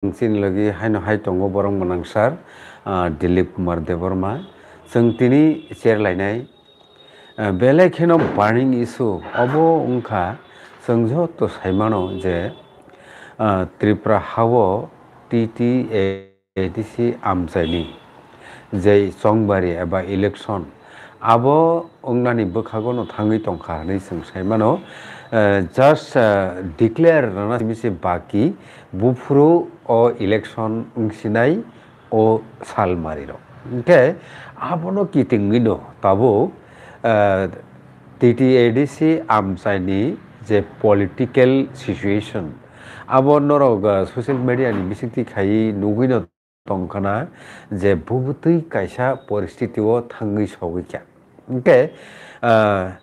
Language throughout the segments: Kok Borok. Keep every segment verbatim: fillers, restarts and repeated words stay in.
chini logi haino hai tongo borok mwnang sir, ah, Dilip Kumar Debbarma. Chwng tini cher lainai, ah, belai kheno burning issue obo wngkha, chwng joto saimano je, ah, Tripura hao T T A D C amchaini jei chongbari eba election abo wngnani bwkhago no thangwi tongkha hwnwi chwng saimano. Eh, just, eh, declare rwna simi se baki buphuru o election wngsinai o salmari rok. Hwnkhe abono kitingwi no tabuk, eh, T T A D C amchaini je political situation abo norok, eh, social media ni bisingtwi khaiwi nugwi no tongkhana je bubutwi kaisa poristiti o thangwi sogwi kha. Hwnkhe, ah,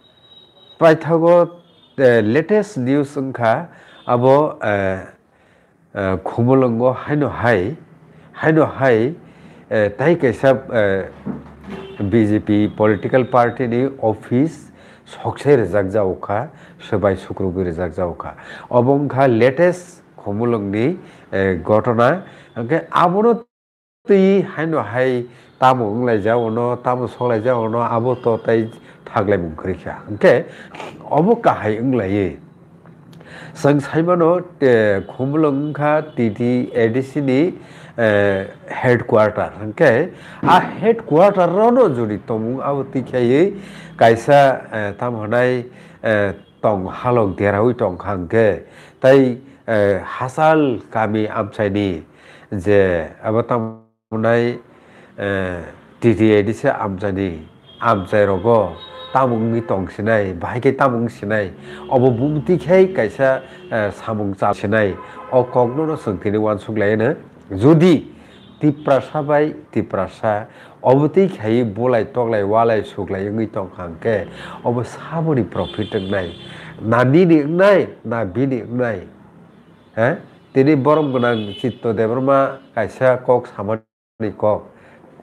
paithago, eh, latest news wngkha abo, eh, eh, Khumulwngo haino hai, haino hai, eh, tai kaisa, eh, B J P political party ni office soksai rwjak jago kha, swbai sukrubwi rwjak jago kha. Obo wngkha latest Khumulwngni, eh, ghotona. Hwnkhe abono twi haino hai tamo wnglaijak ono, tamo soklaijak ono, abo to tai thaklaimung kwrwi kha. Hwnkhe obo kahai wnglaiwi chwng saimano, eh, Khumulwng wngkha T T A D C ni, eh, headquarter. Hwnkhe a headquarter rono jodi tongmung abo twi khaiwi kaisa, eh, tamo hwnai, eh, tong halok deraui tongkha hwnkhe tai, eh, hachal kami amchaini je abo tamo hwnai, eh, T T A D C amchaini amchai rogo tamo wngwi tongsinai, bahai khe tamo wngsinai, obo bumtwi khe kaisa, eh, samung chasinai, o kokno no chwng tini uansuk lai hwno. Jodi Tiprasa bai Tiprasa obo twi khaiwi bulai toklai walai suklai wngwi tongkha hwnkhe obo saboni profit wngnai? Na nini wngnai, na bini wngnai? He? Tini borom gwnang Chitto Debbarma kaisa kok samani kok.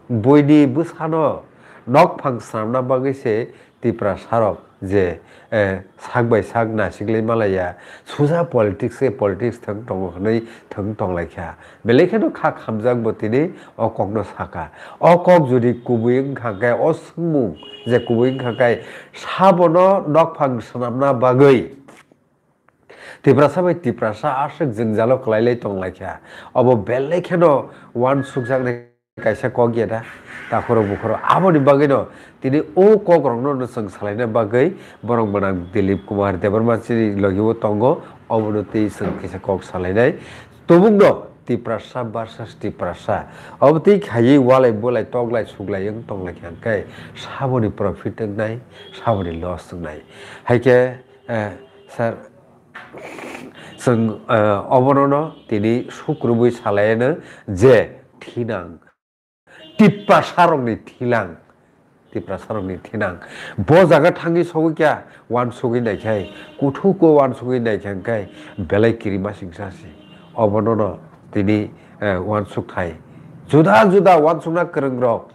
Buini bwsano nokphang swnamna bagwi se Tiprasarok je, eh, sak bai sak nasiklai malaiya, suja politics khe politics thwng tongo hwnwi thwng tonglaikha. Belai kheno kha khamjak bo tini o kokno sakha. O kok jodi kubui wngkha khe, o swngmung je kubui wngkha khe, sabono nokphang swnamna bagwi Tiprasa bai Tiprasa aswk jwngjalo kwlailai tonglaikha. Obo belai kheno uansukjaknai kaisa kok ya da, takhorok bukhorok. Aboni bagwino tini o kokrokno no chwng salaina bagwi borok mwnang Dilip Kumar Debbarma chini logi-o tongo, obono twi chwng kisa kok salainai. Tubukno Tiprasa versus Tiprasa. Obo twi khaiwi walai bulai toklai suklai wng tonglaikha hwnkhe saboni profit wngnai, saboni loss wngnai. Haikhe, eh, sir, chwng, eh, obono no tini sukrubwi salaiano je thinang, Tiprasarokni thinang, Tiprasarokni thinang. Bo jaga thangwi sogwi kya uansugwi naikhai, kuthuk o uansugwi naikhai hwnkhe belai kirima singsa si. Obono no tini, eh, uansuk thai. Juda juda uansukna kwrwngrok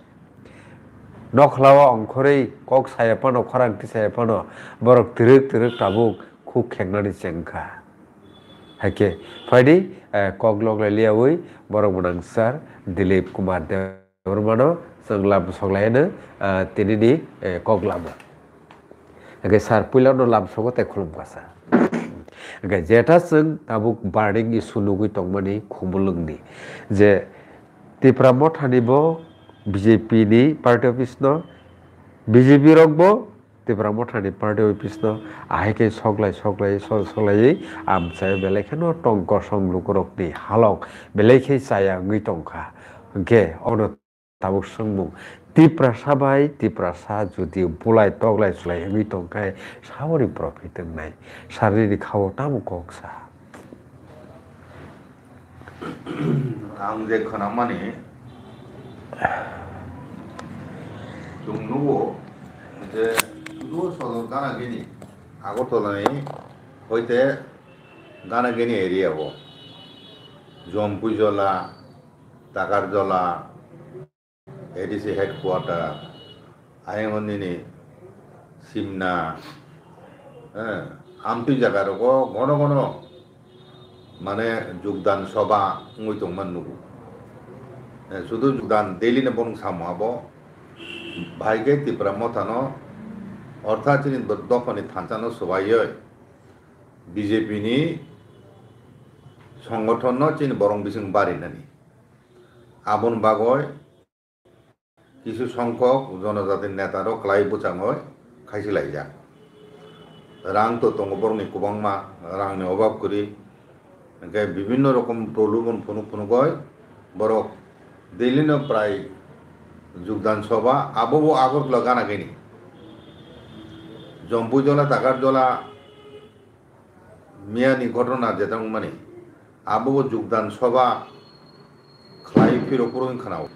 nokhlao ongkhorwi kok saya phano, khorang tisaya phano, borok twrwk twrwk tabuk khuk khengnani chengkha. Haikhe phaidi, eh, kok loklai liyaui borok mwnang sir Dilip Kumar Debbarmano chwng lam soklaino, eh, tinini, eh, kok lama. Haikhe sir puilano lam sogo tei khulum kasa. Haikhe jeta chwng tabuk burning issue nugwi tongmani Khumulwngni je Tipra Mothani bo B J P ni party office no, B J P rok bo Tipra Mothani party office no ahai khe soklai soklai so-, soklaiwi amchai belai kheno tong kosong lukurokni halok belai khe chaya wngwi tongkha. Hwnkhe ono tabuk swngmung, Tiprasa bai Tiprasa jodi bulai toklai chwlai wngwi tongkhe saboni profit wngnai? Sarnini khao tamo kok sa? Ang je khwnamani, chwng nugo je sudu sodor gana gini Agartala ni hoite gana gini area o Jompuijola, Takarjola, A D C headquarter, ayang nini Simna, eh, amtwi jaga rogo gono gono mane jugdan soba wngwi tongmani nugo. Eh, sudu jugdan daily no borok samo abo, bahai khe Tipra Motha no ortha chini dophani thansa no swbaiwi B J P ni songothon no chini borok bising barinani. Aboni bagwi kisu songkhok jonojati neta rok kwlai bwchangwi khaisi laijak. Rang to tongo borokni kwbangma, rangni obab kwrwi, hwnkhe bibinno rokom prolobon phunuk phunugwi borok daily no prai jugdan soba, abo bo Agartala gana gini. Jompui jola, Takarjola, miyani ghotona jeta wngmani, abo bo jugdan soba khlai phiro phuro wng khwnao.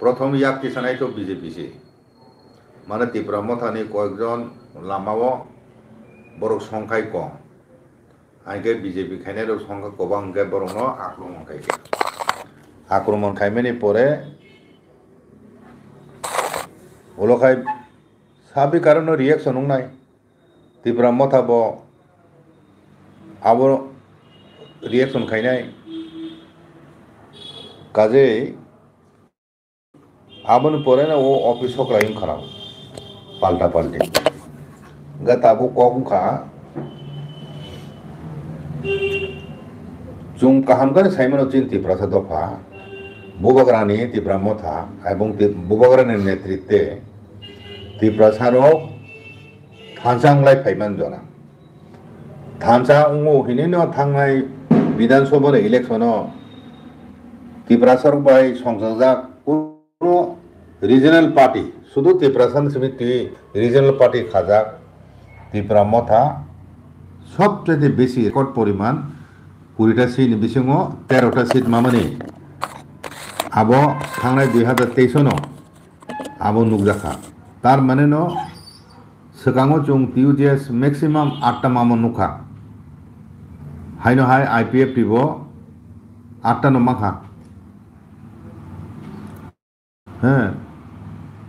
Prothom yak kisanai to B J P se. Mane Tipra Mothani koyekjon lamao borok songkhai kong. Haikhe B J P khainai rok songkha kwbang, hwnkhe borokno akromon khai khe. Akromon khaimani pore ulo khai sabi karono reaction wngnai. Tipra Motha bo abo reaction khainai. Kajei aboni pore no o office hokrai wng khwnao, palta palti. Hwnkhe tabuk kok wngkha, chwng kaham khe saimano chini Tiprasa dopha, Bubagrani Tipra Motha, ebong Tip-, Bubagrani netritwe Tiprasa rok thansa wnglai phaiman jora. Thansa wngo hinwi no thangnai Bidhan Sabha ni election o Tiprasa rok bai songchakjak kuno regional party, sudu Tiprasa ni simi twi regional party khajak Tipra Motha sobchete besi record poriman kuri ta seat ni bisingo tero ta seat mamani abo thangnai dui hazar teis no abo nukjakha. Tar mane no swkango chwng T U J S maximum atta mamo nukha. Haino hai I P F T bo atta no mankha. He.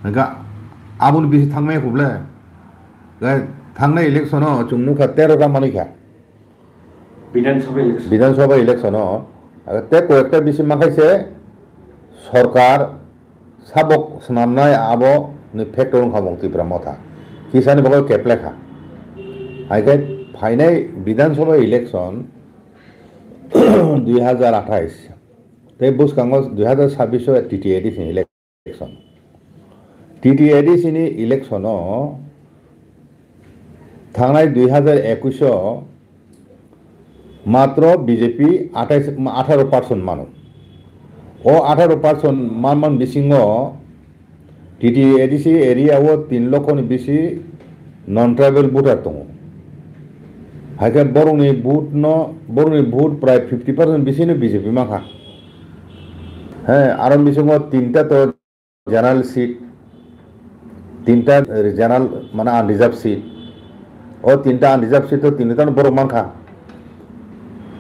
Hwnkha aboni bisi thangmaya khuble. Gai thangnai election o chwng nukha tero ta manwi kha. Bidhan Sabha election. Bidhan Sabha election o, aro tei koyekta bisi mankhaise sorkar sabok swnamnai abo ni factor wngkha mung Tipra Motha. Kisani bagwi keplekha. Haikhe phainai Bidhan Sabha election dui hazar athais tei bwskango dui hazar sabbish o T T A D C ni election. T T A D C ni election o thangnai dui hazar ekush o matro B J P athais, atharo percent mano. O atharo percent manman bisingo T T A D C area o tin lokho ni bisi non tribal voter tongo. Haikhe borokni vote no, borokni vote prai fifty percent bisi no B J P mankha. He, aro bisingo tinta to general seat, tinta, eh, general mane unreserved seat. O tinta unreserved seat o tinta borok mankha.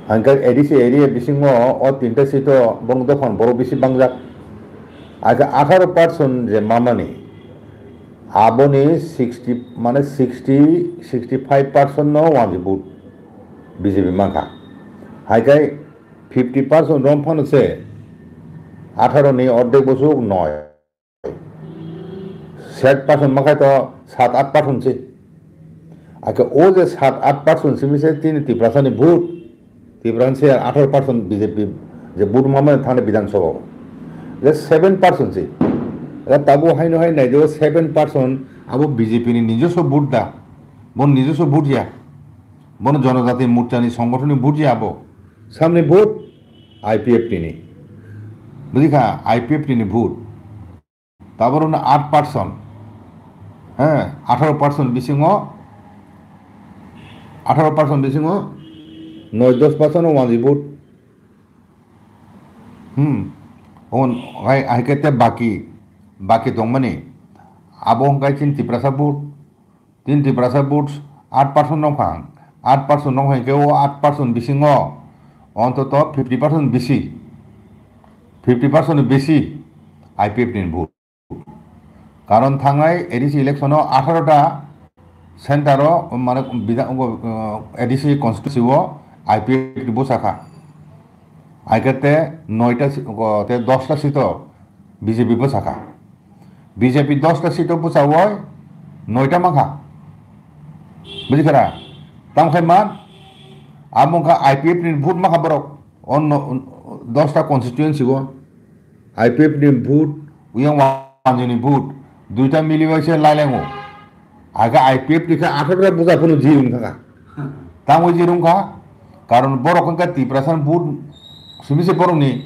Hwnkhe A D C area bisingo o tinta seat o bong dophani borok bisi bangjak. Akhe atharo percent je mamani, aboni sixty, mane sixty, sixty five percent no wanjwi vote B J P mankha. Haikhe fifty percent romphano se atharo ni ordek bosuk noi. Sat percent makhai to sat aath percent se. Ake o je sat aath percent simi se tini Tiprasa ni vote. Tiprasa se atharo percent B J P je vote mamani thani Bidhan Sabha o. Je seven percent se. Ake tabu haino hai nai je seven percent abo B J P ni nijoswo vote da. Bon nijoswo vote ya. Bon Jonojati Morcha ni songgothon ni vote ya abo. Samni vote I P F T ni. Bujikha, I P F T ni vote. Taborokno aat percent, he, atharo percent bisingo, atharo percent bisingo noi dos percent o wanjwi vote. Hmm. On, hai, hai khe te baki, baki tongmani. Abo hwnkhe chini Tiprasa vote. Tin Tiprasa vote aat percent nokha, aat percent nokha hwnkhe o aat percent bisingo ontoto fifty percent bisi, fifty percent ni bisi I P F T ni vote. Karon thangnai A D C election o atharo ta center o, mane, bida-, uh, A D C constituency o I P F T ni bwsa kha. Hai khe te noita si-, o, te dosta seat o B J P bwsa kha. B J P dosta seat o bwsa oi noita mankha. Buji khara? Tamo khai man, amo wngkha I P F T ni vote mankha borok. O no-, dosta constituency o I P F T ni vote, uyang wanjwi ni vote, duita mili bai se lailango. Aga I P F T khe atharo ta bwsa phano ji wng thaka. Tamo ji wng kha, karon borok wngkha Tiprasa ni vote simi se borok ni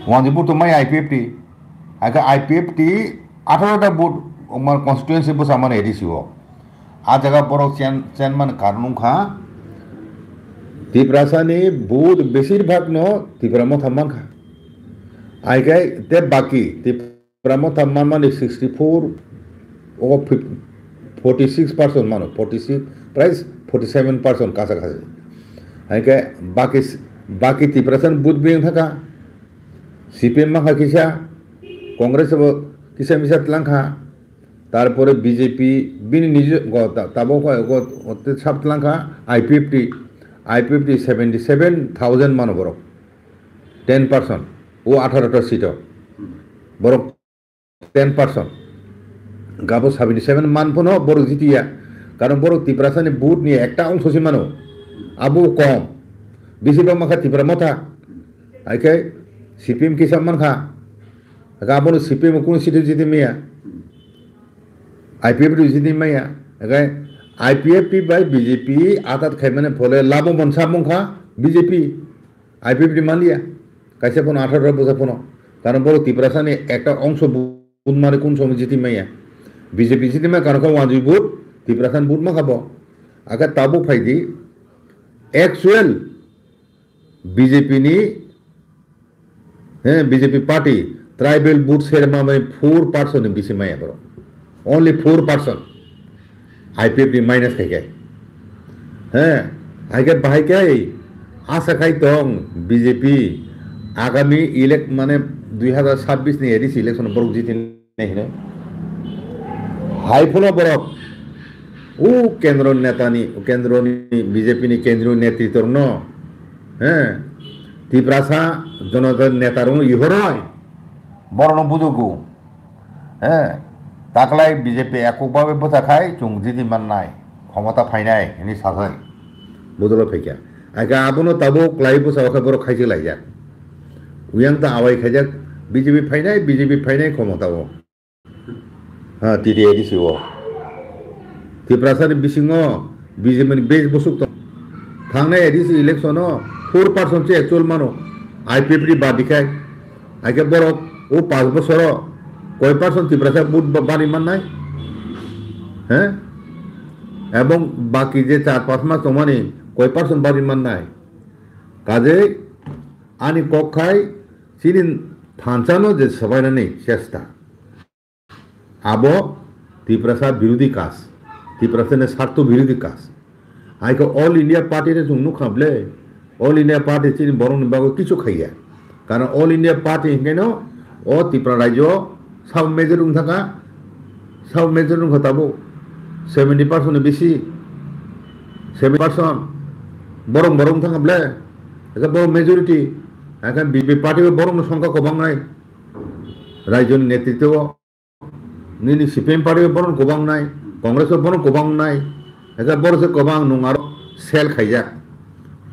wanjwi vote to mai I P F T. Aga I P F T atharo ta vote, omar constituency bwsa mani A D C o. A jaga borok chen, chen man karon wng kha, Tiprasa ni vote besir bhag no Tipra Motha man kha. Hai khe te baki Tipra Motha man mani sixty four, o fif-, forty six percent mano, forty six, prai forty seven percent kasa kasa. Hai khe baki, baki Tiprasa ni vote biyang thaka, C P M mankha kisa, Congress bo kisa misa tlang kha, tarpore B J P bini nijo go ta-, tabok go, go, go te sab tlang kha I P F T, I P F T seventy seven thousand mano borok, ten percent, o atharo ta seat o borok ten percent. Gabo seventy seven man phano borok jitiya. Karon borok Tiprasa ni vote ni ekta ongso se mano. Abo kom. Bisi bang mankha Tipra Motha. Hai khe C P M kisa mankha. Gabo no C P M kunu seat o jiti maya. I P F T jiti maya. Hai khe I P F T bai B J P atat khaimani phole labo monsa mungkha B J P. I P F T manliya, kaisa phano atharo bwsa phano. Karon borok Tiprasa ni ekta ongso vote mari kun somoy jiti maya. B J P jiti maya, karon khe wanjwi vote, Tiprasa ni vote mankha bo. Akhe tabuk phai di, actual B J P ni, he, B J P party tribal vote share ma mai four percent ni bisi maya borok. Only four percent. I P F T minus khai khe. He, hai khe bahai khe asa khai tong B J P agami elect mane dui hazar chabbish ni A D C election borok jiti nai hino. Hai phano borok o kendro neta ni, kendro ni B J P ni kendro netritwa rok no, he, Tiprasa jonodal neta rok no ihoroi borok no bujugo. He, taklai B J P ekok babe bwsa khai chwng jiti mannai, khomota phainai hwnwi sajak. Bodolo phaikha. Akhe abono tabuk klai bwsa o khe borok khaijak laijak. Uyang ta awai khaijak B J P phainai, B J P phainai khomota o. Ha, T T A D C o. Tiprasa ni bisingo B J P ni base bwswk tong. Thangnai A D C election o four percent se actual mano. I P F T badi khai. Hai khe borok o panch bosoro koi percent Tiprasa vote ba-, bari mannai? He? Ebong baki je char panch mas tongmani koi percent bari mannai? Kajei ani kok khai chini thansa no je swbainani chesta. Abo Tiprasa birodhi kaj, Tiprasa ni sartho birodhi kaj. Hai khe All India Party no chwng nukha ble, All India Party chini borok ni bagwi kichu khaiya. Karon All India Party hinkhe no o Tripura rajyo sub major wng thaka, sub major wngkha tabuk seventy percent ni bisi, seventy percent borok borok wng thaka ble, eke borok majority, eke B J P party o borok no songkha kwbang nai. Rajyoni netritwo o nini C P M party o bono kwbang nai, Congress o bono kwbang nai, eke boro se kwbang nwng aro sell khaijak.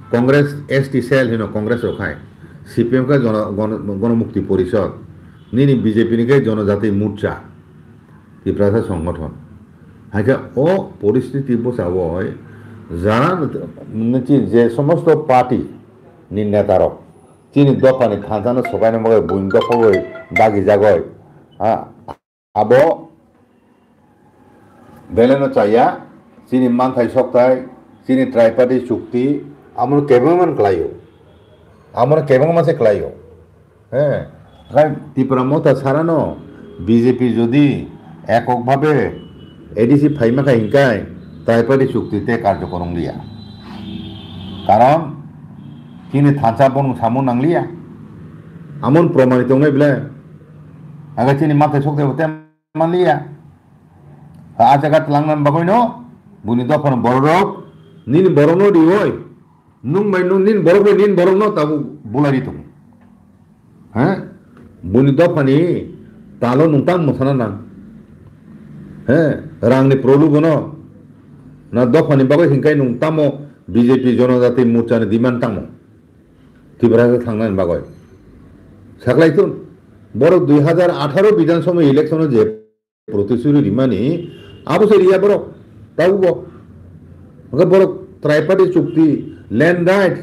Congress S T cell hino Congress rok hai, C P M khe jono-, gono-, Gonomukti Porishod, nini B J P ni khe Jonojati Morcha, Tiprasa Songgothon. Hai khe o poristiti bwsa o jara nini je somosto party ni neta rok, chini dopha ni thansa no sokaina bagwi buini dopha bai dagi jagoi, ha, abo belai no chaya, chini manthai sokthai, chini triparty chukti, amo no kebengma no kwlaio, amo no kebengma se kwlaio, he, khai Tipra Motha sara no B J P jodi ekok bhabe A D C phaima kha hinkai, triparty chukti te karjokor wng liya. Karon chini thansa bono samung nang liya. Amon promanit tongnai ble. Aga chini mathai sok te te man liya. A jaga tlang nan bagoi no, buni dophano borok rok, nini borok no rioi. Nwng bai nwng nini borok bai nini borok no tabuk bulai ri tongo. He? Buni dophani talo nwng tamo sana nang. He? Rangni prolu bono. Na dophani bagwi hinkai nwng tamo B J P Jonojati Morcha ni demand tamo. Tiprasa thangnani bagwi. Saklai tun. Borok dui hajar atharo Bidhan Sabha election o je protisturi rimani, abo se riya borok, tabubo. Hwnkhe borok triparty chukti, land right,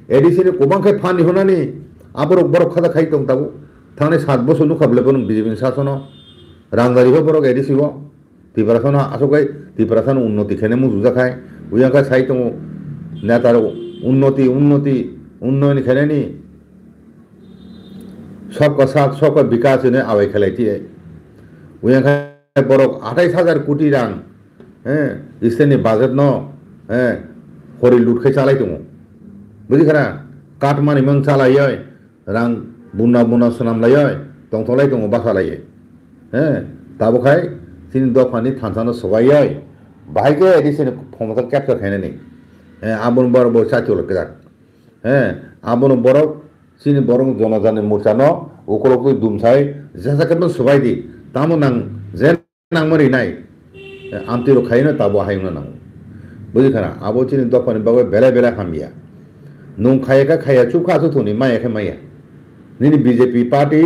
A D C ni kwbang khe phan ni hwnani, aborok borok khata khai tong tabu. Thangni sat bosor nukha bwle bono B J P ni sasono, rang dari bo borok A D C o, Tiprasano aswk khai, Tiprasano unnoti khainai muchungjakhai, uyang khe sai tongo, neta rok unnoti, unnoti, unnoyon khainani, sabka sath, sabka bikas hinwi awai khlai tiye. Uyang khe borok athais hajar koti rang, eh, state ni budget no, eh, hori lut khai chalai tongo. Buji khana? Kat mani mang chalaioi, rang buna buna swnam laioi, tongtholai tongo basa laioi. Eh, tabo khai chini dophani thansa no swbaioi, bahai khe A D C ni phomota capture khainani. Eh, aboni borok bo chaitolok kwrak. Eh, abono borok chini borok Jonojati Morcha no ukolok twi dumsai jesa khe no swbai di. Tamo nang je nangma rinai, eh, amtwi rok khaino tabo hayungna nango. Buji khana, abo chini dophani bagwi belai belai hamya. Nwng khaya khe khaya, chukha aswk thuni, maya khe maya. Nini B J P party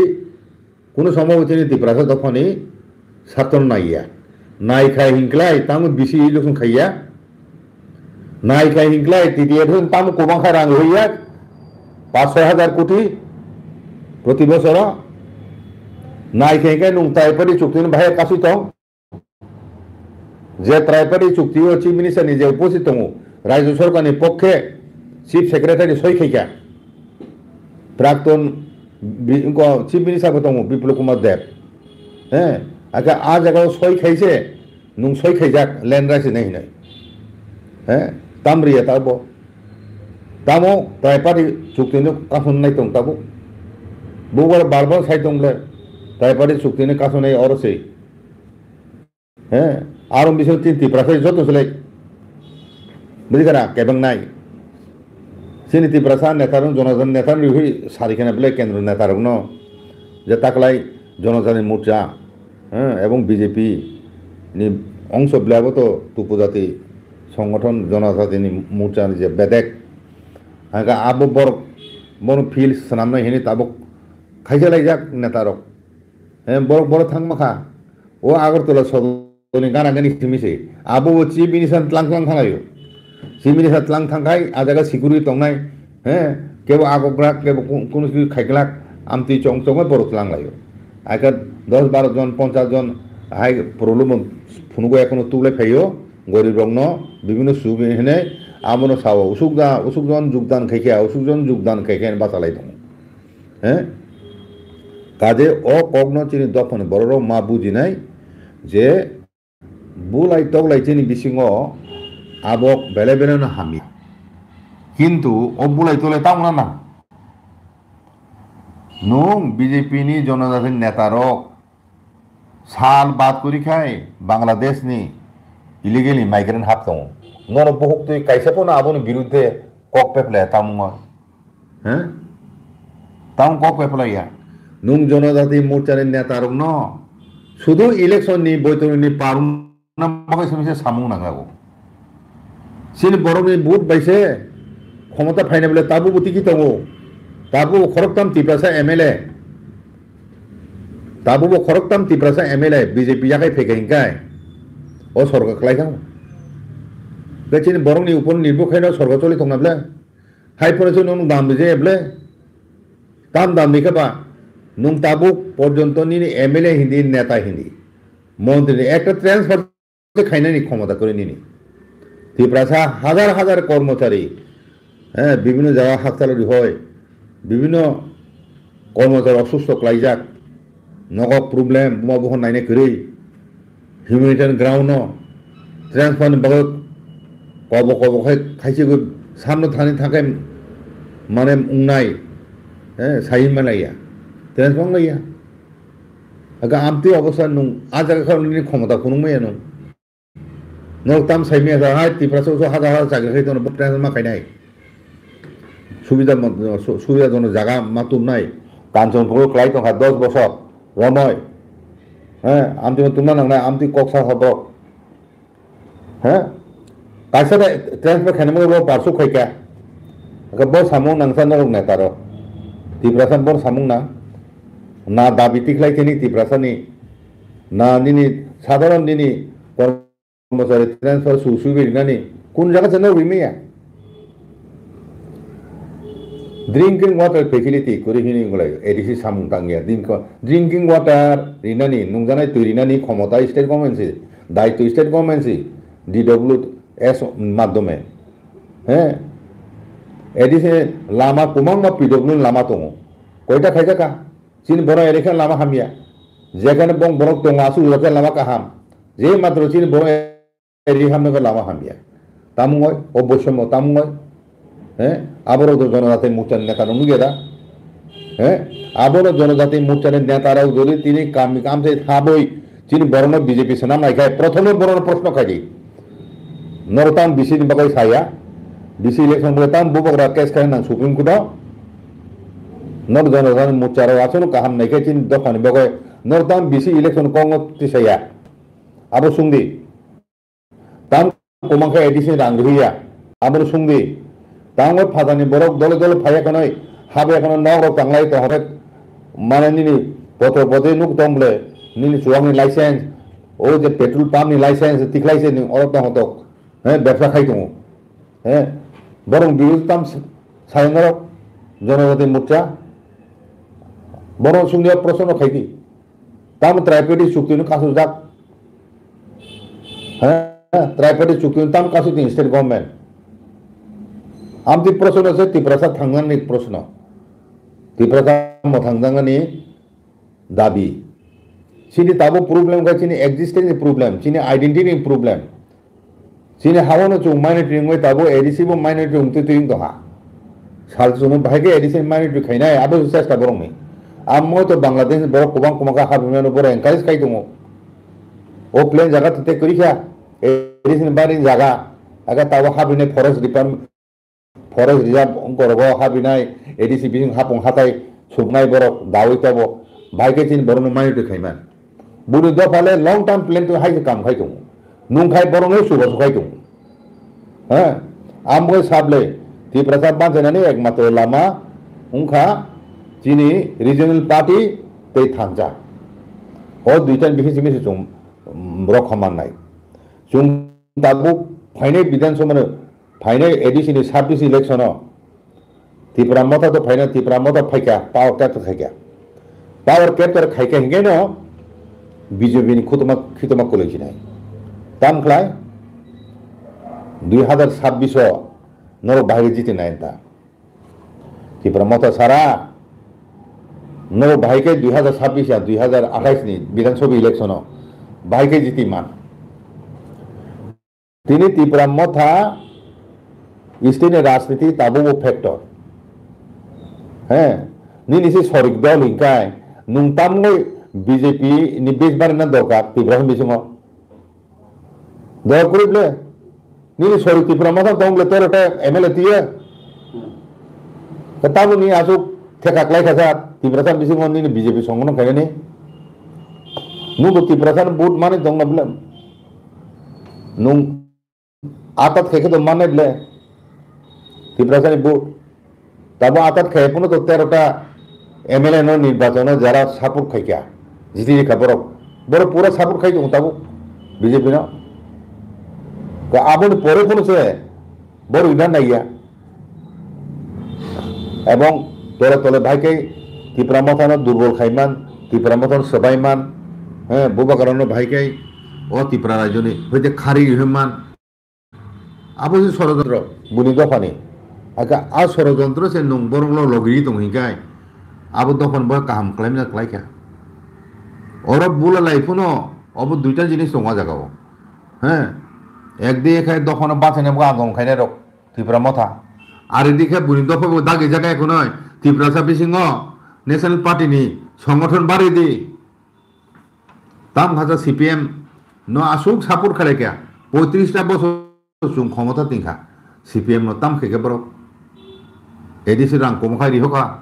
kunu somo bo chini Tiprasa dophani satron naiya. Nai khai hinklai, tamo bisi election khaiya. Nai khai hinklai, T D F tamo kwbang kha rang hoiya. Panch soi hajar koti proti bosoro. Nai khai hinklai nwng tai pari chukti no bahai kasui tong. Je triparty chukti o Chief Minister ni je uposthit tongo, Rajya Sorkar ni pokhe Chief Secretary soi khaikha, Prakton bi-, ko Chief Minister bo tongo, Biplab Kumar Deb. He, aka a jaga o soi khaise, nwng soi khaijak, land rights hinai hinai. He, tam riya ta bo. Tamo triparty chukti no kaphun nai tong tabuk. Bo bar bar bar sai tong ble, triparty chukti no kaphun nai oro se. He, aro bising tin Tiprasa joto selek. Bujikha na, kebeng nai. Chini Tiprasa neta rok, Jonojati neta rok hui sari khena belai kendro neta rok no. Je taklai Jonojati Morcha, he, ebong B J P ni ongso belai bo to Tupu Jati Songothon Jonojati ni Morcha ni je bedek. Hingke abo borok bono field swnamnai hini tabuk khaisa laijak neta rok. He, borok, borok thangma kha. O Agartala sodorni gana gani simi se. Abo bo chief minister tlang tlang thanglaio. Chief minister tlang thangkhai, a jaga security tongnai. He, kebo agokglak, kebo kun-, kunu simi khaiglak, amtwi chong chongma borok tlang laio. Aika dos baro jon, ponchas jon, hai problem phunugo ekhono tublai phaio, gorib rokno, bibhinno subi hinwi, abono sao, usuk da, usuk jon jugdan khaikha, usuk jon jugdan khaikha hinwi bachalai tongo. He? Kaje o kokno chini dophani bororok ma bujinai je bulai toklai chini bisingo abo belai belai no hamya. Kintu o bulai toklai tamo na nang. Nwng B J P ni Jonojati neta rok sal bad kori khai Bangladesh ni illegal migrant hap tongo. Nono buhuk twi kaisa pono aboni birudde kok peplaya tamo wngma. He? Tamo kok peplaya. Nwng Jonojati Morcha ni neta rok no sudu election ni boitorni parung na bagwi se samung nangjago. Chini borokni vote bai se khomota phaina bole tabukbo tiki tongo. Tabukbo khoroktham Tiprasa M L A. Tabukbo khoroktham Tiprasa M L A B J P yakhai phaikha hinkhai o sorkar khlai kha. Tei chini borokni upor nirbo khaino sorkar choli tongna bole. Hai phano se nwng dam rijaya bole. Tam dam rikha ba nwng tabuk porjonto nini M L A hindi, neta hindi, montri ni ekta transfer khainani khomota kwrwi nini. Tiprasa hajar hajar kormochari, eh, bibhinno jaga hakchalwi hoi, bibhinno kormochari osusto klaijak, nogo problem, buma bukhon naina kwrwi, humanitarian ground no transfer ni bagwi kobo kobo khai khaisi gwi samno thani thakai mane wngnai, eh, sai manlaiya, transfer wnglaiya. Aga amtwi obosta nwng a jaga khe nini khomota phunuk maya nwng. Nwng tam sai maya sa, hai Tiprasa usu hajar hajar chakri khai tono, bo transfer ma khainai. subida mon-, su-, subidajono jaga ma tumnai. Kanchanpur o kwlai tongkha dos bosor romoi. He, amtwi tungna nangnai, amtwi kok sa borok. He? Kaisa de transfer khainai bo parsuk khaikha. Aka bo samung nangsa norok neta rok. Tiprasa bo samung nang. Na dabi tikhlai khe ni Tiprasa ni. Na nini sadharon nini kormochari transfer su sui bai rinani. Kun jaga se norok rimaya. Drinking water facility kuri hini gulai A D C samung tangya. Drinking, drinking water rinani, nungjanai twi rinani khomota state government si, daitwi state government si, D W S madhyome. He? A D C lama kwbangma P W lama tongo. Koita khaijaka? Chini borok erekhe lama hamya. Jekhane bong borok tongo aswk rokhe lama kaham. Je matro chini borok eri hamnai lama hamya. Tamungoi, o boisomo tamungoi. He? Aborok do Jonojati Morcha ni neta rok nugya da? He? Aborok Jonojati Morcha ni neta rok jodi tini kami kamse haboi chini borokno B J P swnam nai khai, prothome borokno proshno khai di. Norok tamo B C ni bagwi saya, B C election bagwi tamo bubagra case khai nang Supreme Court o. Norok Jonojati Morcha rok aswkno kaham nai khe chini dopha ni bagwi norok tamo B C election kok no tisaya. Abo sung di. Tam kwmang khe A D C rang rwya, abono sung di. Tamo phatani borok dole dole phaiya khwnwi, habo ekhono nok rok tanglai tong hwnkhe, mane nini potro potwi nuk tong ble, nini chuwak ni license, o je petrol pump ni license tikhlai se ni oro tong tok, he, bebsa khai tongo. He, borok birodo tam s-, sai norok, Jonojati Morcha, borok sung di, proshno khai di. Tamo tripartite chukti no kasujak. Ha, tripartite chukti no tamo kasujak state government. Amtwi proshno se Tiprasa thangnani proshno. Tiprasa mo thangjaknani dabi. Chini tabuk problem khe chini existence ni problem, chini identity ni problem. Chini hao no chwng minority wngwi tabuk A D C bo minority wngtwi twi wng tongha. Sal chwngno bahai khe A D C minority khainai, abo se chesta borokni. Amo to Bangladesh borok kwbang kwbang kha habimano borok encourage khai tongo. O plain jaga tete kwrwi kha, A D C ni bari jaga, aga tabuk habini forest department, forest reserve wngkorogo habinai, A D C bising hapung hatai subnai borok dawi tobo, bahai khe chini borokno minority khaiman. Buni dopha le long term plan to hai se kam khai tongo. Nung khai borok no suba sukhai tongo. Ha? Ambo sable Tiprasa banchainani ekmatro lama wngkha chini regional party tei thansa. O duita ni bising simi se chwng, mm, rokha mannai. Chwng tabuk phainai Bidhan Sabha no, phainai A D C ni sabbish election o Tipra Motha to phaina, Tipra Motha phaikha, power capture khaikha. Power capture khaikha hinkhe no B J P ni khutuma, khituma kwlwi sinai. Tam khlai dui hazar sabbish o norok bahai jiti nai ta. Tipra Motha sara norok bahai khe dui hazar sabbish ya dui hazar athais ni Bidhan Sabha election o bahai khe jiti man. Tini Tipra Motha state ni rajniti tabuk bo factor. He, nini se sorik dol hinkai, nung tamgoi B J P ni base barina dorkar Tipra ni bisingo. Dol kwrwi ble, nini sorik Tipra Motha tong ble tor ta M L A tiya. Ka tabuk ni asuk theka klai kha sa Tipra sa bisingo nini B J P songono khainani. Nung bo Tipra sa vote mani tong na ble. Nung atat khe khe to mane ble. Tiprasa ni vote. Tabo atat khe phano to tero ta M L A no nirbachon o jara support khai kha. Jiti kha borok. Borok pura support khai tongo tabo B J P no. Ka aboni pore phano se borok ina naiya. Ebong tole tole bhai khe Tipra Motha no durbol khai man, Tipra Motha no swbai man, he, bubagra no bhai khe o Tipra rajyo ni hoite khari rihoi man. Abo se sorojontro, buni dophani. Aka a sorojontro se nung borok lo logiri tong hinkai, abo dophani bo kaham khlaimna khlaikha. Oro bula lai phano obo duita jinis tongo a jaga o. He? Ekdi khai dophano bachaina bo agom khainai rok Tipra Motha. Ari di khe buni dopha bo dagi jaga ekhonoi Tiprasa bisingo National Party ni songothon bari di. Tam khaja C P M no aswk support khlai kha, poitris ta bosor chwng khomota tingkha, C P M no tam khe khe borok. A D C rang komo khai rihokha.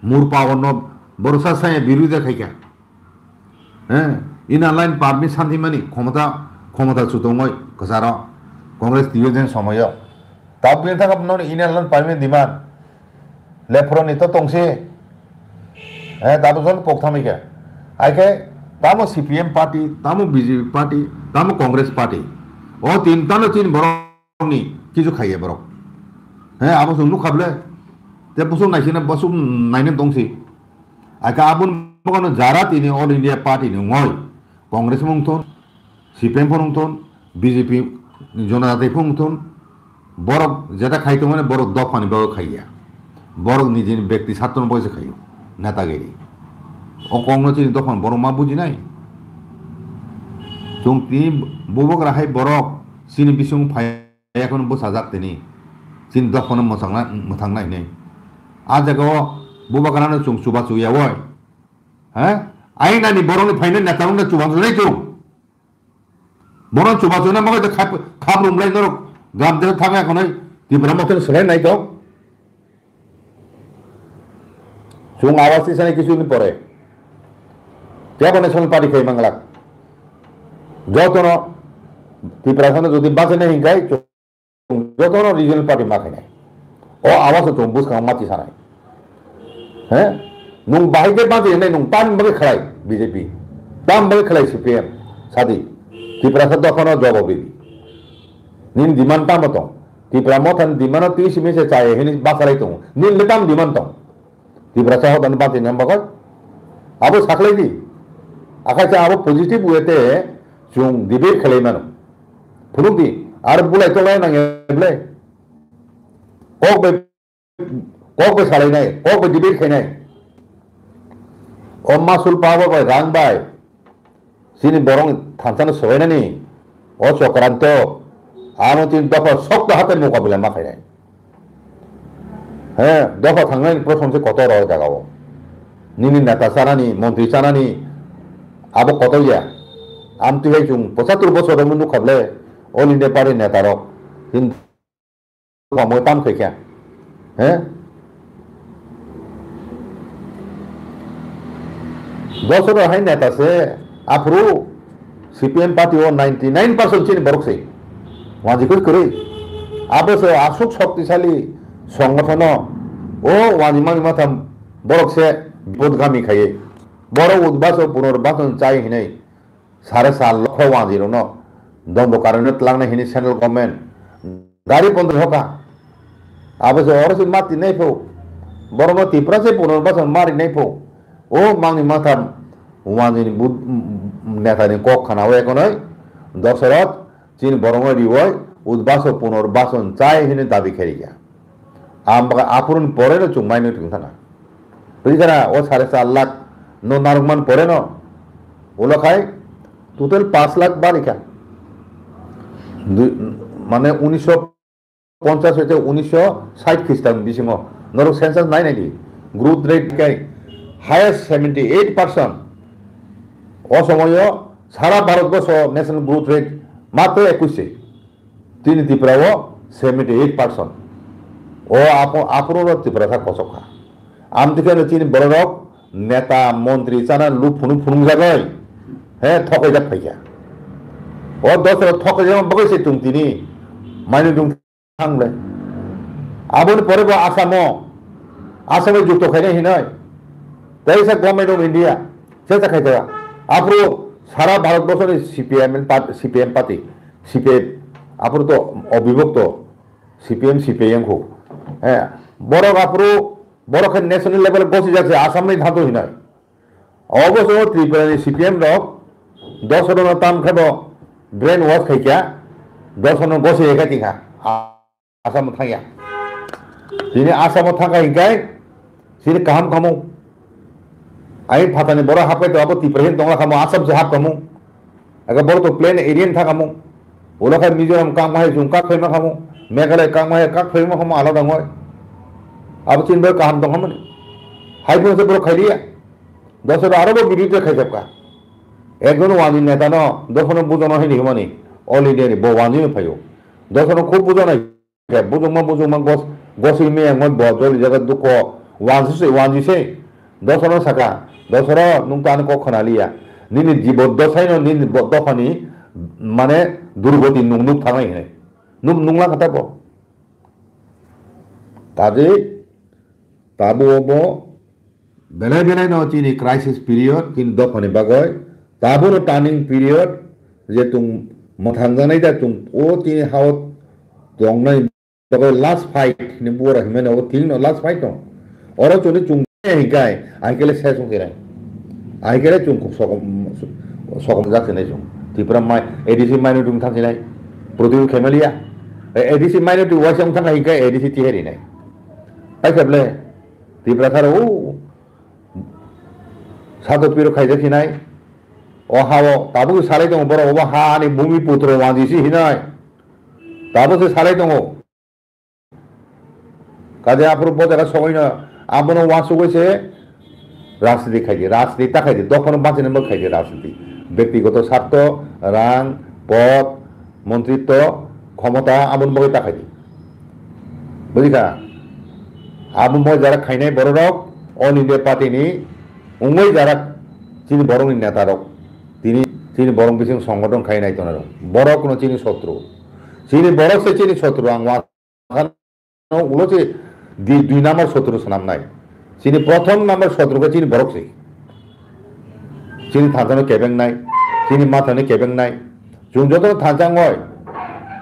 Mur power no borosa saya birude khaikha. Eh, Inner Line permit santimani khomota, khomota chutongoi kwcharo Congress tiyo den somoyo. Tabuk bini thangkha no Inner Line permit demand. Lephro ni to tongsi. Eh, tabuk jon pok thamikha. Aike tamo C P M party, tamo B J P party, tamo Congress party. O tinta no chini borok ni kisu khaiya borok. He, abo chwng nukha ble. Te busuk naisina busuk naina tongsi. Aka abun bokano jara tini All India Party ni ngoi. Congress mung thon, C P M phone thon, B J P Janata Party phone thon. Borok jeta khai tongmani borok dophani bagwi khaiya. Borok nijini bekti sartoni bagwi se khaio. Netagiri. O kongno chini dophani borok ma bujinai. Chwng tini bubagra hai borok chini bising phai Ekhon bwsajak tini. Chini dophano mwthangna, mwthangna hinwi. A jagao bubagrano chwng chubachu yawoi. Ha? Ainani borokni phaina netarokno chubachu nai chwng. Borok chubachu na magai khap, khap rumlai norok gram dera thangya khonai Tipra mothani swlai nai kok. Chwng awas tisani kisu ni pore. Kebo national party khai manglak. Jotono Tipra sano jodi bachai nai hinkai, jotono regional party ma khainai. O awaso chwng bwskango mati sanai. He? Nwng bahai khe bachai nai nwng tam bagwi khlai B J P. Tam bagwi khlai C P M. Sadi. Tiprasa dophano jawab ridi. Nini demand tamo tong? Tipra mothani demand o tris mese chaya hini bachalai tongo. Nini le tam demand tong? Tiprasa hodani bati nang bagwi. Abo saklai di. Akai cha abo positive way te chwng debate khlai mano. Phunuk di. Ar bulai tolai nang eble. Kok bai, kok bai salai nai. Kok bai debate khai nai. O masul pabo bai rang bai. Chini borok thansano swbainani o Chokranto, ano tini dopha sokto hatai mokabila ma khainai. He, dopha thangnai prothom se kotor o jaga o. Nini neta chanani, montri chanani, abo kotor ya. Amtwi hai chwng pochattor bosor rokno nukha ble, All India Party neta rok. Hin Omo tam khaikha. He? Dosoro hai neta se aphuru C P M party o ninety nine percent chini borok se. Wanji koi kwrwi. Abo se aswk shoktisali songothono o wanji mani matham borok se bipodgami khaiwi. Borok udbaso punorbachon chai hinwi. Sare sal lokho wanjwi rokno dondo karwi no twlangnai hini central government gari bondo hoka. Abo se oro se mati nai pho. Borokno Tipra se punorbachon mari nai pho. O mangni matham wanjwi ni bud-, neta ni kok khana o ekonoi Dosoroth chini borokno riwoi udbaso punorbachon chai hini dabi khairikha. Ang baka aphuruni pore no chwng mai nw thung thana. Twi khana o sare char lakh no narwkman pore no. Ulo khai total panch lakh bari kha. Dui, mane unisho ponchas hoite unisho sait Khristan bisingo. Norok census nai nai di. Growth rate kai highest seventy eight percent. O somoyo sara Bharat borso national growth rate matro ekush se. Tini Tripura o seventy eight percent. O apo-, aphuru no Tripura sa kosok kha. Amtwi khe no chini borok rok neta, montri chana lu phunuk phunuk jagoi. He, thokoi jak phaikha. O dos rok thokoi jak bagoi se chwng tini. Mani dung thang le. Aboni pore bo Asamo. Asamo jukto khainai hinoi. Tei sa Government of India. Chesta khaikha. Aphuru sara Bharat borso ni C P M party, C P M party. C P M, aphuru to obibhokto, C P M, C P I M kho. Eh, borok aphuru, borok khe national level gosi jak se Assam ni thanto hinai. Obo so Tripura ni C P M rok, dos rok no tam khe bo brain wash khai kya, dos rok no gosi ekha tingkha. Assam thangya. Tini Assam thangkha hinkai, sini kaham kamo. Ai phatani borok hapai to abo Tripura hin tongla kamo, Assam se hap kamo. Aga borok to plain area ni thangkha mo. Ulo khai Mizoram kangma hai chwng kak phaima kamo. Meghalaya kangma hai kak phaima kamo alada ngoi. Abo chini bai kaham tong khamani. Hai phano se borok khailiya. Dosoro aro bo birothi khaijak ka. Ekjon wani neta no, dosono bujono hini himani. All India ni bo wani no phaio. Dosono khub bujonai. Khe bujungma bujungma gos Gosoi meyangmo bo joli jaga dukho, wanjise, wanjise. Dosoro saka, dosoro nung to ani kok khna liya. Nini jibo dosaino nini bo-, dophani, mane, durgoti nung nuk thangnai hinwi. Nuk, nungla kha tabo. Kaje, tabo bo, belai belai no chini crisis period, chini dophani bagoi. Tabo no turning period, je tung mwthang janai da tung o chini hao tongnai Tokoi last fight ni bura himani o thing no last fight no. Oro chuni chung hikai, ahikele se sung kire. Ahikele chung kuk sokom, sokom jak sinai chung. Tripura mai, A D C minority wng thang sinai. Pruthvi khemaliya. A D C minority waisa wng thang hikai, A D C tiheri nai. Pai kheble, Tripura tharo o sato piro khaijak sinai. O ha o, tabuk salai tongo borok, obo ha ani bhumi putro wanjisi hinai. Tabuk se salai tongo. Kaje aphuru bo jaga sokoino abono uansugwi se rajniti khaidi, rajniti ta khaidi, dophano bachinani bo khaidi rajniti. Bektigoto sarto, rang, pod, montritto, khomota abono bagwi ta khaidi. Bujikha? Abo bo jaga khainai bororok All India Party ni wngwi jaga chini borokni netarok tini chini borok bising songgothon khai nai tongnai rok. Borokno chini sotru. Chini borok se chini sotru ang uansukha. Ulo se di, dui number sotru swnamnai. Chini prothom number sotru khe chini borok se. Chini thansa no kebeng nai, chini matha no kebeng nai. Chwng joto no thansa wngoi.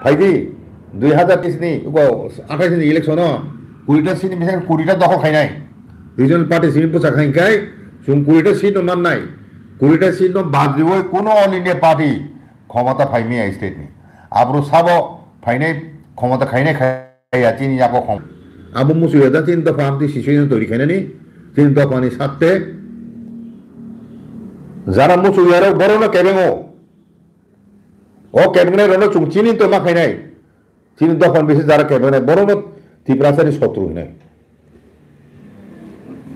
Phaidi, dui hazar teis ni, uko athais ni election o, kurita seat ni bising kurita dokhol khainai. Regional party simi bwsa khainai kai, chwng kurita seat no mannai. Kurita seat no bad riwoi kuno All India Party khomota phaimaya state ni. Abro sabo phainai khomota khainai khai ya chini yago khom. Abo musu ya da chini dopha amtwi sisui no tori khainani, chini dopha ni satte. Jara musu ya rok boro no kebengo. O kebengnai rok no chwng chini to ma khainai. Chini dopha ni bisi jara kebengnai boro no Tiprasa ni sotru hinai.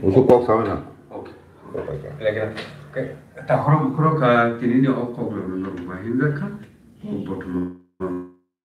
Usu kok sawi na. Okay. Lagi na. Okay. Ta khorok khorok ka tini ni o kok lo no ba hinga kha. Kok bottom.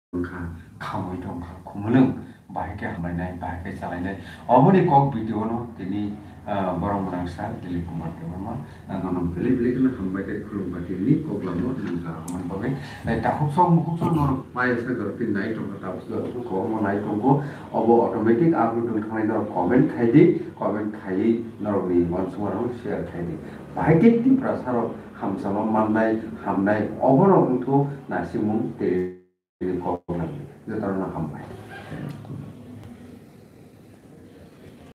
Wngkha, khamwi tongkha, khumulwng, bahai khe hamlainai, bahai khe chalainai. Oboni kok video no tini, ah, borok mwnang sir Dilip Kumar Debbarma, ah, nono belai belai kheno hambai tei khulumkha tini kok lamo nungkha aboni bagwi. Tei takhuk sok mukhuk sok norok maya sa jora tini nai tongkha, tabuk jora kok omo nai tongo, obo automatic upload wng thangnai norok comment khai di, comment khaiwi norokni uansukmarokno share khai di. Bahai khe Tiprasa rok hamjakma mannai, hamnai, oborok wngkha nasimung tei Tini kok nang, jotono hambai.